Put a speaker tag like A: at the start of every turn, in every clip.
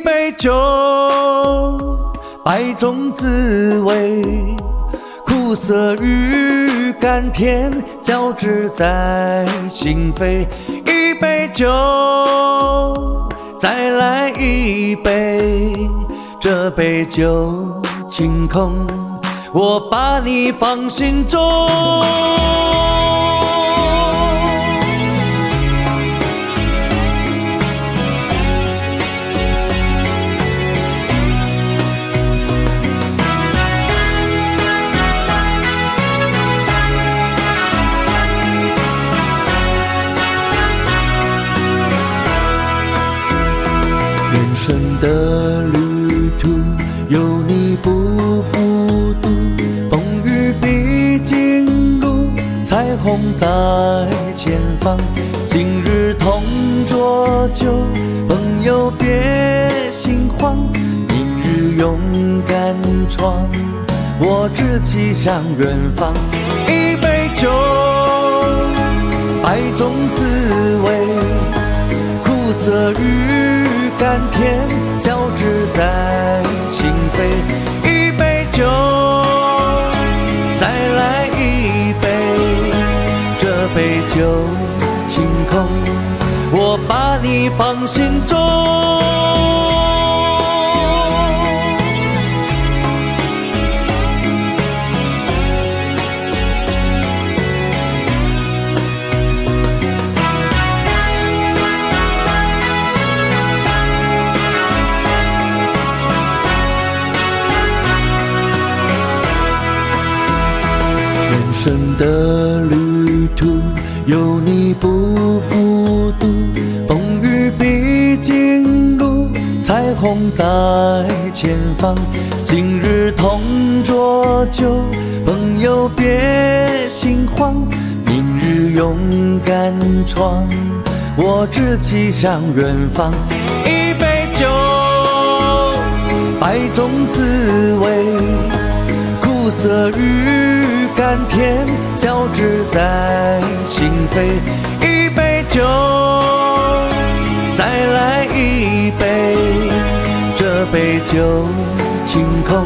A: 杯酒，百種滋味，苦澀與甘甜交織在心扉。一杯酒，再來一杯，這杯酒清空，我把你放心中。人生的旅途有你不孤獨，風雨必經路，彩虹在前方。今日同桌酒，朋友別心慌，明日勇敢闖，我志氣向遠方。一杯酒，百種滋味，苦澀與甘甜交織在心扉。一杯酒，再來一杯，這杯酒清空，我把你放心中。人生的旅途有你不孤獨，風雨必經路，彩虹在前方。今日同桌酒，朋友別心慌，明日勇敢闖，我志氣向遠方。一杯酒，百種滋味，苦澀與甘甜交織在心扉。一杯酒，再來一杯，這杯酒清空，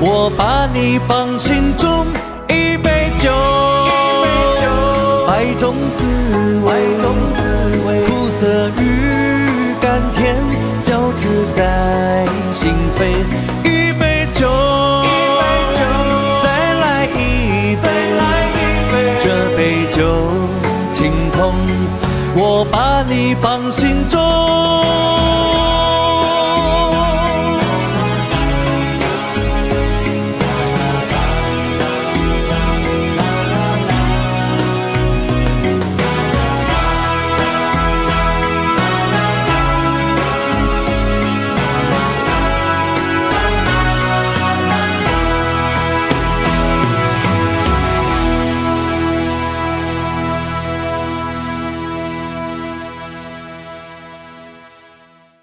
A: 我把你放心中。一杯酒，百種滋味，苦澀與甘甜交織在心扉。